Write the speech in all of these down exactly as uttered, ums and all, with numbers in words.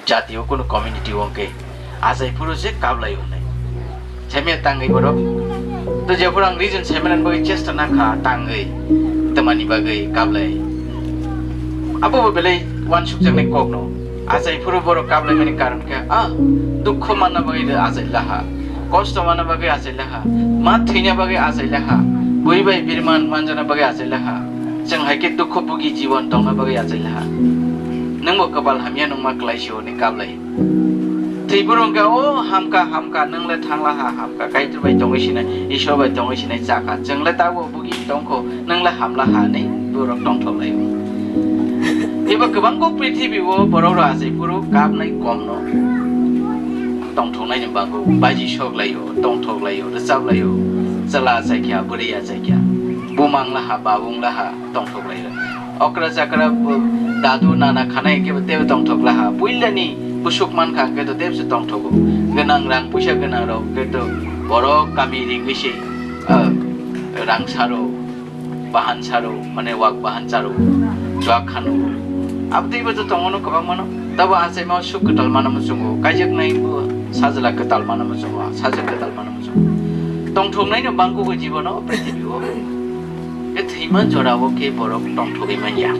jati wo, kuno community wo ong khe, achai phuru se kaplai ou nai. Saimai ya tangwi borok. To jephuru ang reason saimani bagwi chesta nang kha tangwi, tamani bagwi kaplai. Abo bo belai uansukjaknai kokno. Achai phuru borok kaplaimani karon khe, a, dukho manna bagwi achai laha, kosto manna bagwi achai laha, ma thwina bagwi achai laha, bui bai birman manjana bagwi achai laha, chwng hai khe dukho bugi jibon tongna bagwi achai laha. Nwngbo kwpal hamya nungma kwlaisi hwnwi kaplai. Thwi phuru hwnkha, o hamkha, hamkha, nwng le thangla ha, hamkha, Kaitor bai tongwi sinai, Isor bai tongwi sinai, chakha, chwng le tabo bugi tongkho, nwng le hamla ha hwnwi borok tongthok lai ou. Eba kwbangbo prithibi o borok rok achai phuru kapnai komno tongthoknai ni bagwi baji sok lai ou, tongthok lai ou, rwchap lai ou, chwla achai kha, bwrwi achai kha, buma wng la ha, babu wng la ha, tongthok lai ou. Okra chakra bo dadu nana khanai hwnkhe bo teibo tongthok la ha. Puilani bwswk man kha hwnkhe to teibo se tongthogo. Gwnang rang puisa gwnang rok hwnkhe to borok kami ringwi se, ah, rang saro, bahan saro, mane wak bahan charo, chuak khanu. Abo teibo to tongmano kwbangmano. Tabo achaima o suk kwtal manamo chwngo, kaijaknai bo sajla kwtal manamo chwngo, sajwk kwtal manamo chwngo. Tongthoknaino bangkugo jibono prithibi o. Khe thwima jora o khe borok tongthogwi man ya.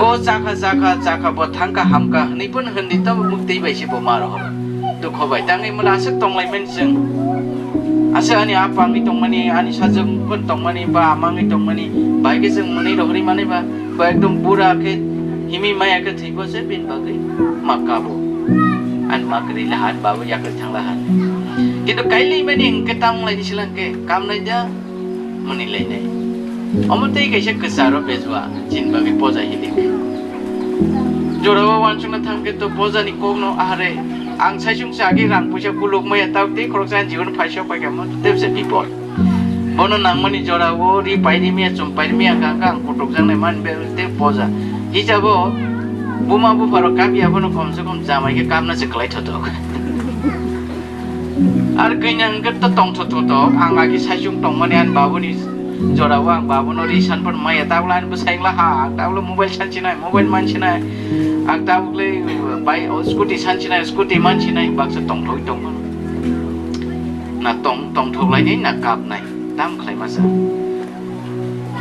O chakha, chakha, chakha, bo thangkha, hamkha hwnwi phano hwn di, tamo muktwi bai se bo ma rohor. Dukho bai tangwi mala aswk tonglaimani chwng. Aswk ani apa wngwi tongmani, ani sajwk phano tongmani, ba ama wngwi tongmani, bai khe chwng mwnwi rohorwi manai ba, ba ekdom bura khe himwi maya khe thwipho se bini bagwi ma kabo. Ani ma kwrwi laha, ani babo yakrwi thang laha. Kintu kailaimani hwnkhe tamo wnglaini slang khe, kamnai da, mwnwi lainai. Omo tei kaisa kwcharo bejua, chini bagwi poja hilik. Jorao uansukna thang khe to poja ni kokno ahare, ang saichung se agi rang puisa kuluk maya, tabuk tei khoroksa ani jibon phaisok pai kha, mo tei se bipod. Bono nangmani jorao ri pairi miya, chum pairi miya, hwnkha hwnkha ang kutukjaknai man be tei poja. Hisabo buma bupha rok kap ya, bono komse kom jamai khe kapna se kwlai thothok. Ar kanya hwnkhe to tongthok tongthok, ang agi saichung tongmani ani babuni jorao ang babuno ri san phano maya, tabukle ani bwsai wngla ha, ang tabukle mobile sansinai, mobile mansinai, ang tabukle bai, o, scooty sansinai, scooty mansinai, baksa tongthok tongmano. Na tong, tongthok lainai, na kapnai, tam khlaima sa.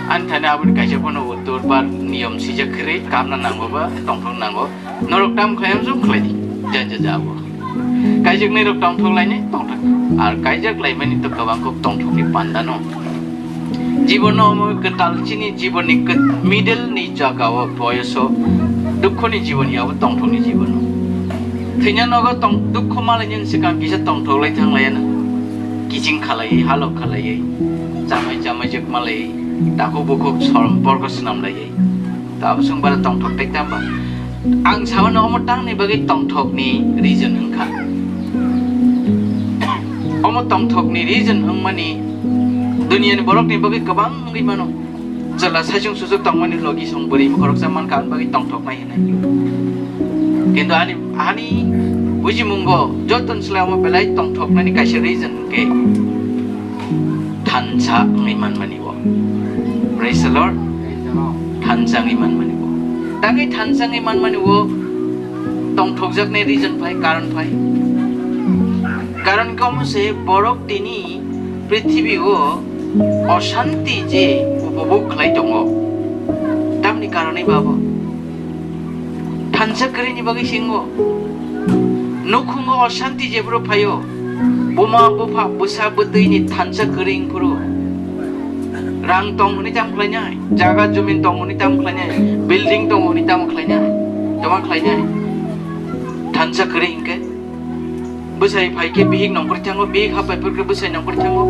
Ani thani aboni kaisa phano uttor ba niyom sijak khe ri, kapna nango ba tongthok nango. Norok tam khlai, amjong khlai di, janja ja abo. Kaijaknai rok tongthok lainai, tongthok. Ar kaijak laimani to kwbang kok tongthok ni panda no. Jibon no omo kwtal chini jibon ni kw-, middle ni jaga o, boyoso, dukho ni jibon ya bo tongthok ni jibon no. Thwina nogo tong, dukho malai ni swkang kisa tongthok lai thang lai ya no. Kiching khalai, halok khalai, chamai chamai jwk malai, takhuk bukhuk sorom porko swnam lai. Tabuk chwng bara tongthok tei tamba. Ang samano omo tangni bagwi tongthok ni reason wngkha. Omo tongthok ni reason wngmani dunia ni borok ni bagwi kwbang wngwi mano. Chwla saichung suchuk tongmani logi song bwrwi khoroksa mankha, ani bagwi tongthok nai hinwi. Kintu ani, ani bujimungo joto ni slai omo belai tongthoknani kaisa reason hwnkhe thansa wngwi manmani o. Praise the Lord. Thansa wngwi manmani o. Tangwi thansa wngwi manmani o tongthokjaknai reason phai, karon phai. Karon khe omo se borok tini prithibi o oshanti je upobhog khlai tongo. Tamni karonwi babo. Thansa kwrwini bagwi singo. Nukhungo oshanti jephuru phaio, buma bupha bwsa bwtwi ni thansa kwrwi wngphuru. Rang tong hwnwi tamo khlainai, jaga jumin tong hwnwi tamo khlainai, building tong hwnwi tamo khlainai, tamo khlainai. Thansa kwrwi hwnkhe. Bwsai phai khe bihik nongkhor thango, bihik hapai phuru khe bwsai nongkhor thango.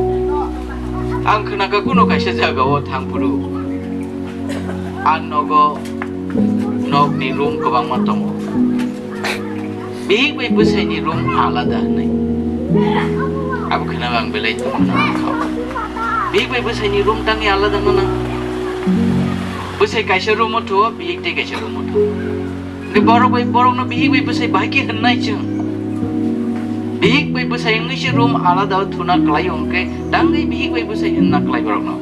Ang khna kha kuno kaisa jaga o thang phuru. Ang nogo, nok ni room kwbangma tongo. Bihik bai bwsai ni room alada hwnwi. Abo khna ang belai tongna kha. Bihik bai bwsai ni room tangwi alada no nang. Bwsai kaisa room o thuo, bihik tei kaisa room o thuo. Hwnkhe borok bai, borok no bihik bai bwsai bahai khe hwnnai chwng. Bihik bai bwsai wngwi se room alada o thuna kwlai o hwnkhe tangwi bihik bai bwsai hwnna kwlai borok no.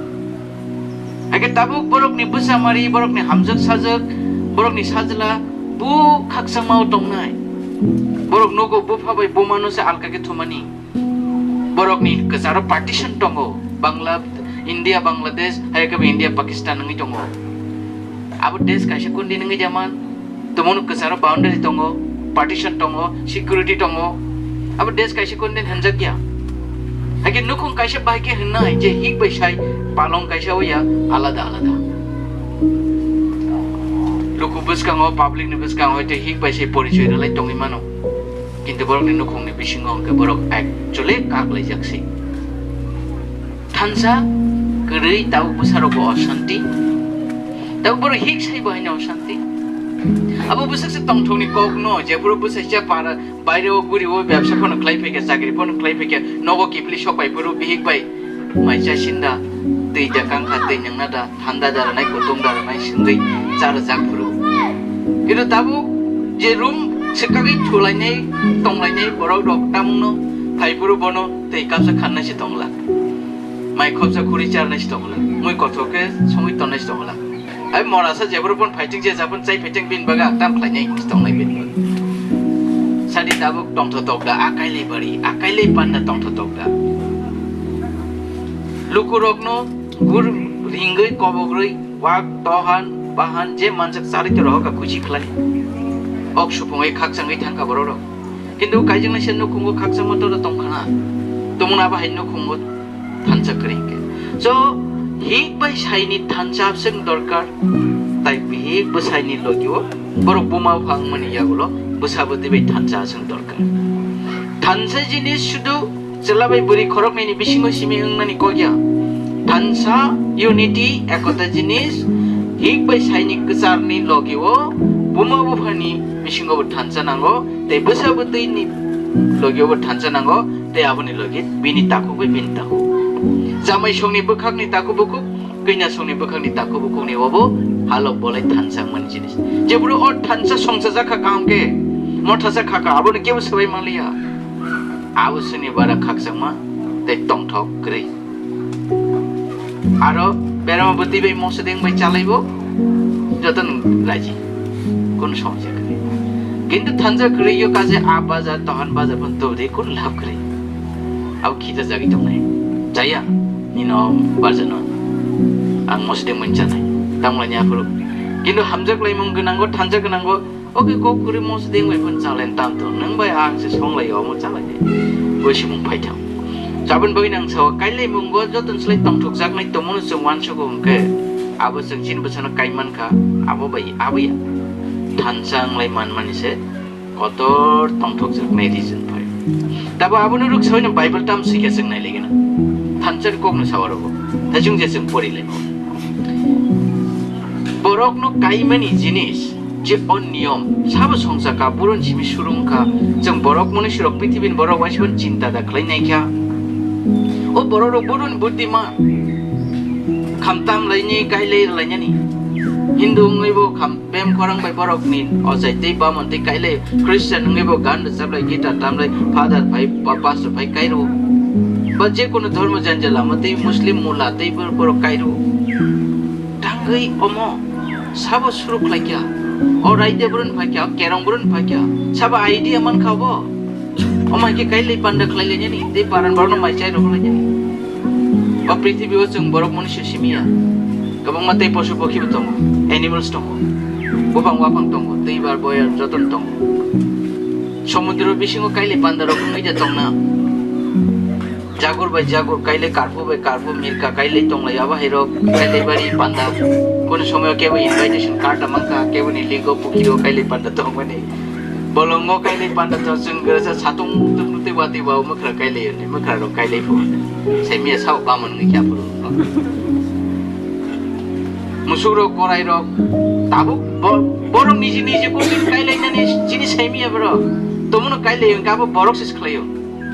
Hakhe tabuk borok ni bwchamari, borok ni hamjak sajak, borok ni sajla, bo khakchangma o tongnai. Borok nugo bupha bai buma no se alka khe thumani. Borok ni kwcharo partition tongo. Bangla, India, Bangladesh, hai khe bo India, Pakistan wngwi tongo. Abo desh kaisa kundin wngwi ya man. Tongmo no kwcharo boundary tongo, partition tongo, security tongo. Abo desh kaisa kundin hwnjak ya. Hai khe nukhung kaisa bai khe hwnnai je hik bai sai palong kaisa o ya alada alada. Luku bwskango, public ni bwskango hoito hik bai sai porichoi rwlai tongwi mano. Kintu borok ni nukhung ni bisingo hwnkhe borok actually kaklaijak se. Thansa kwrwi tabuk bwsarokbo osanti. Tabuk borok hik saibo haino osanti. Abo bwswk se tongthokni kokno, jephuru bwsaisa para baire o guri o bebsa phano khlai phaikha, chakri phano khlai phaikha, nogo kiphilwi sok pai phuru bihik bai mai cha sinda, twi da kangkha, twi nangna da, thanda da rwnai, kutung da rwnai, singwi cha rwjak phuru. Kintu tabuk je room swkagwi thulainai, tonglainai borok rok tamungno phai phuru bono twi kapsa khanai se tongla. Mai khopsa khuri charnai se tongla. Mui kothok khe songwi tongnai se tongla. Ai mora sa jephuru phone phaithik je japhon chai phaithik bini baga tam khlainai se tongnai bini baga. Sadi tabuk tongthotok da, akailai bari, akailai panda tongthotok da. Lukurokno gur ringwi kobogrwi wak tohan bahan je manjak charwi tei rohoka khusi khlai. Ok supungwi khakchangwi thangkha bororok. Kintu kaijaknai se nukhungo khakchangma toro tongkhana. Tumungna bahai nukhungo thansa kwrwi khe. So, hik bai saini thansa abswk dorkar. Tai bihik bwsaini logio, borok buma bupha wngmani yagulo, bwsa bwtwi bai thansa aswk dorkar. Thansa jinis sudu chwla bai bwrwi khoroknwi ni bisingo simi wngnani kok ya. Thansa, unity, ekota jinis, hik bai saini kwcharni logio, buma buphani bisingo bo thansa nango, tei bwsa bwtwi ni logio bo thansa nango, tei aboni logi bini takhuk bai bini takhuk. Chamai songni bwkhakni takhuk bukhuk, kanya songni bwkhakni takhuk bukhukni obo halok bolai thansa wngmani jinis. Jephuru o thansa songchajak kha kaham khe, mothasa kha kha, abono kebo swbai manliya. Abo sini bara khakchangma tei tongthok kwrwi. Aro berama bwtwi bai moso deng bai chalaibo joto no raji. Kono somosya kwrwi. Kintu thansa kwrwi yo kaje a bajar, tohan bajar pon tobdi kono lab kwrwi. Abo khita jagwi tongnai. Chaya, nino barjano ang moso deng bai chanai. Tangmani aphuru. Kintu hamjak laimung gwnango, thansa gwnango, oke kok kwrwi moso deng bai pon chalai tam tong. Nwng bai ang se songlai omo chalai de. Bo simung phaitham. Chabon bagwi nang sao kailai mungo joto ni slai tongthokjaknai tongmo no chwng uansugo hwnkhe. Abo chwng chini bwsano kaiman kha, abo bai abo ya. Thansa wnglai manmani se kotor tongthokjaknai reason phai. Tabo abono rwksawi no Bible tam swi khe chwng nai lagi na. Thansa ni kok no sao aro bo. Tei chwng je chwng pori lai bo. Borok no kaimani jinis, je o niyom, sabo songsa kha, buro ni simi surung kha, chwng borok mani surok prithibi ni borok waisa chinta da khlai nai kha. O borok rok buro ni buddiman, khamtam lai ni kailai rwlai nani. Hindu wngwi bo kham bem khorang bai borok ni ochai tei bamon tei kailai, Christian wngwi bo gan rwchap lai, guitar tam lai, father phai, pa-, pastor phai kairo. Ba je kono dhormo janja lama tei Muslim mula tei bor-, borok kairo. Tangwi omo sabo suru khlai kha. O raida buro ni phai kha, o kerong buro ni phai kha. Sabo idea man kha bo. Omo hai khe kailai panda khlai lai nani, tei paran borok no mai chai rok lai nani. O prithibi o chwng borok mani se simi ya. Kwbangma tei posu pokhi bo tongo, animals tongo, buphang waphang tongo, tei bar boyar joto no tongo. Somudro bisingo kailai panda rok wngwi de tongna. Jagur bai jagur, kailai karphu bai karphu, mirka kailai tonglai, abo hai rok kailai bari panda. Kono somoy o kebo invitation card ta mankha, kebo ni ligo pukiro kailai panda tongmani. Bolongo kailai panda tong, chwng grasa satung tung tei watwi ba mwkhra kailai, mwkhra rok kailai phu. Saimiya sao bamon wngwi khe aphuru. Musuk rok, korai rok, tabuk bo-, borok niji niji kundin kailai nani chini saimiya borok. Tomono kailai wngkha abo borok se khlaio.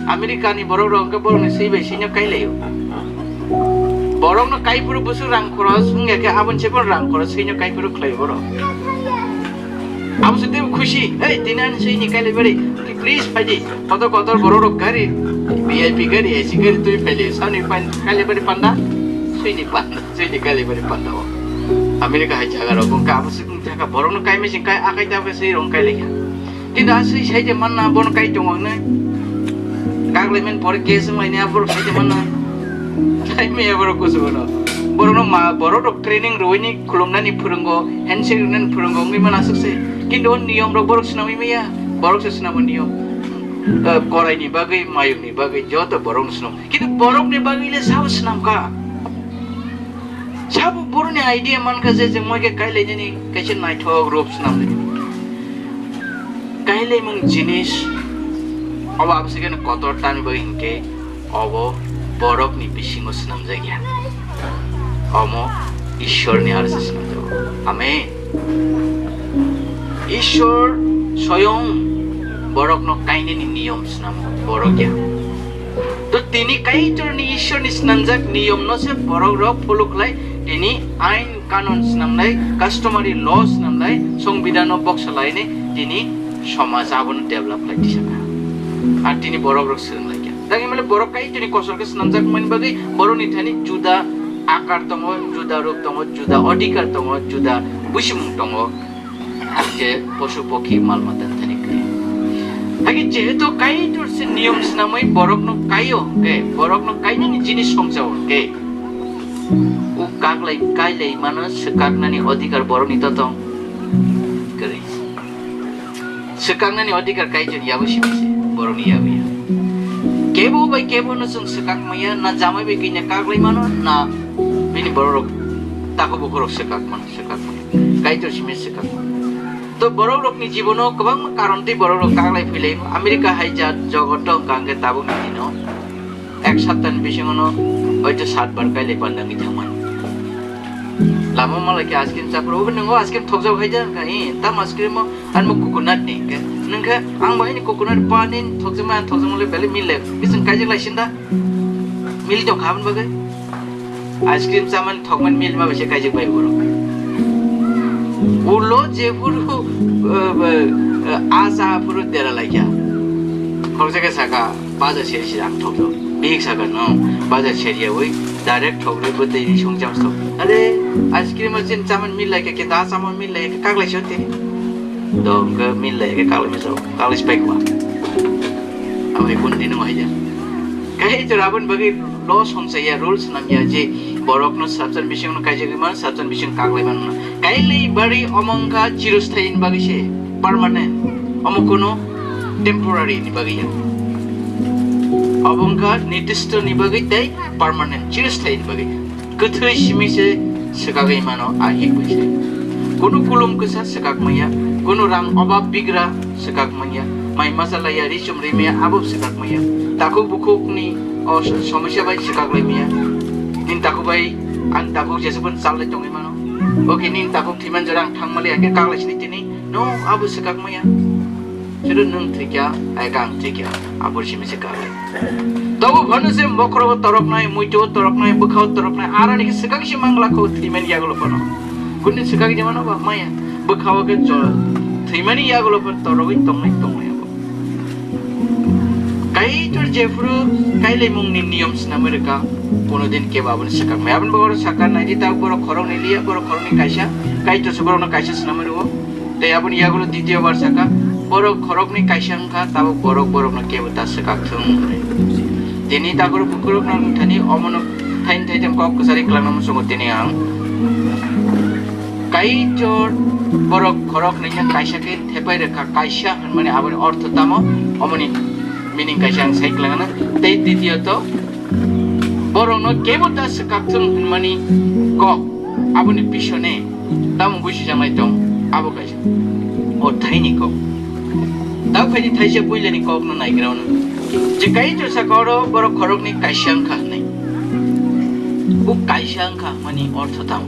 America ni borok rok hwnkhe borok ni swi bai swi no kailai o. Borok no kaiphuru busu rang khoros wngya khe aboni se borok rang khoros swi no kaiphuru khlai borok. Abo se teibo khusi, "Ei, tini ani swi ni kailai bari, please phai di." Kotor kotor borok rok gari, V I P gari, A C gari twi phai di, sani pan-, kailai bari panda, swi ni panda, swi ni kailai bari panda o. America hai jaga rok wngkha abo se wngkha borok no kaimai sing kai akai ta khe swi rong kailai kha. Kintu asoi sai de manna, bono kai tong ang nai. Kaglai mani pore case wnglai ni, aborok sai de manna. Sai maya borok kusu bono. Borok no ma, borok rok training rwi ni khulumnani phwrwngo, handshake rwnani phwrwngo wngwi mana aswk se. Kintu o niyom rok borok swnamwi maya. Borok se swnamo niyom. Eh, korai ni bagwi, mayung ni bagwi, joto borok no swnam. Kintu borok ni bagwi le sabo swnam kha. Sabo boro ni idea man kha je, je moi khe kailai nini kaisa naithok rup swnam le. Kailaimung jinis, obo abo se khe kotor tani bagwi hinkhe, obo borok ni bisingo swnamjak ya. Omo Ishwar ni aro se swnamjago. Amen. Ishwar soyong borok no kainani niyom swnamo, borok ya. To tini Kaitor ni Ishwar ni swnamjak niyom no se borok rok follow khlai, tini ain kanon swnamnai, customary law swnamnai, songbidan no boksa lai ni tini somaj abono develop khlai tisa kha. Ar tini borok rok swrwng lai kha. Tang himale borok Kaitor ni kosor khe swnamjak mani bagwi borok ni thani juda akar tongo, juda rup tongo, juda odhikar tongo, juda busimung tongo. Hakhe posu pokhi mal mata thani kri. Hakhe jehetu Kaitor se niyom swnamwi borok no kaio, hwnkhe borok no kainani jinis songchao hwnkhe, o kaklai kailai mano swkaknani odhikar borok ni to tong? Kwrwi. Swkaknani odhikar Kaitor ni yago simi se, borok ni yago ya. Kebo bai kebo no chwng swkak maya, na jamai bai kanya kaklai mano, na bini borok rok takhuk bukhuk rok swkak mano, swkak maya. Kaitor simi swkak mano. To borok rok ni jibono kwbangma karon twi borok rok kaklai philai. America hai jat jogot tong kha hwnkhe tabuk ni dino ek sapta ni bisingo no hoito sat bar kailai panda wngwi thangmano. Lama malai khe ice cream chaphuru, obo nwngo ice cream thokjak hai da, hwnkha, "Ih, tamo ice cream o?" Ani bo coconut ni, hwnkhe, nung khe, ang bo haini coconut pa ni thokjakmai, ang thokjakmai le belai mil le, bising kaijak lai sin da? Mil tong kha aboni bagwi? Ice cream chamani thokmani mil ma bai se kaijak bai borok. Ulo jephuru, eh, eh, eh, a cha phuru dera lai kha. Khoroksa khe saka, Bajar seri se ang thokjak. Bihik saka no, bajar seri yawi direct thok rwi bwtwi ri song cham song. Are, ice cream o chini chamani mil lai khe, khe da chamani mil lai khe, kaklai se tini. Do, hwnkhe mil lai khe kaklai se, kaklai se pai kha. Abo ni kun dino hai ya. Kaitor aboni bagwi law songchai ya, rules nam ya je borok no saptan bising no kaijagwi mano, saptan bising kaklai mano. Kailai bari omo wngkha chirosthai ni bagwi se, permanent. Omo kuno temporary ni bagwi ya. Obo wngkha nirdisto ni bagwi tei permanent, chirosthai ni bagwi. Kwthwi simi se swkagwi mano, a hik bai se. Kunu kulum kwsa swkak manya, kunu rang obab bigra swkak manya, mai masa laiya, ri chum ri maya, abo swkak manya. Takhuk bukhuk ni o somosya bai swkak lai manya. Nini takhuk bai, ani takhuk jesa phano chal lai tongwi mano. Oke, nini takhuk thwiman jora ang thangmali, ang khe kaklai sini tini, no abo swkak manya. Chwrwi nwng thwikha, ai khe ang thwikha, abo simi se kaklai. Tobo phano se bokhorogo toroknai, muito toroknai, bwkhao toroknai, aroni khe swkak se mangla kho thwimani yagulo phano. Kuni swkak je mano ba maya, bwkhao khe jo-, thwimani yagulo phano torogwi tongnai tongnai abo. Kaitor jephuru kailaimung ni niyom swnamwi rwkha, kuno din kebo aboni swkak maya. Aboni bagwi oro saka nai di, ta borok khoroknwi liya, borok khoroknwi kaisa, Kaitor se borokno kaisa swnamwi rwo. Tei aboni yagulo ditiyo bar saka, borok khoroknwi kaisa wngkha, tabuk borok borokno kebo ta swkak thung hwnwi. Tini takhuk bukhurokno wngthani omono thaini thaitham kok kwcharwi kwlangna muchungo tini ang. Kaitor borok khoroknwi no kaisa khe thepai rwkha, kaisa hwnmani aboni ortho tamo, omoni meaning kaisa ang sai kwlangna. Tei ditiyoto, borokno kebo ta swkak thung hwnmani kok, aboni pisone tamo buisu janglai tong, abo kaisa. O thaini kok. Tao phaidi thaisa puilani kokno naigra hwno. Je Kaitor saka oro borok khoroknwi kaisa wngkha hwnwi. O kaisa wngkha hwnmani ortho tamo?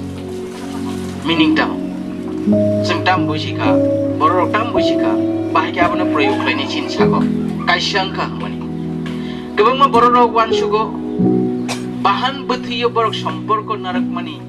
Meaning tamo? Chwng tam buisi kha, borok rok tam buisi kha, bahai khe abono proyog khlainai chini saka. Kaisa wngkha hwnmani. Kwbangma borok rok uansugo, bahan bwthwi o borok somporko narwkmani.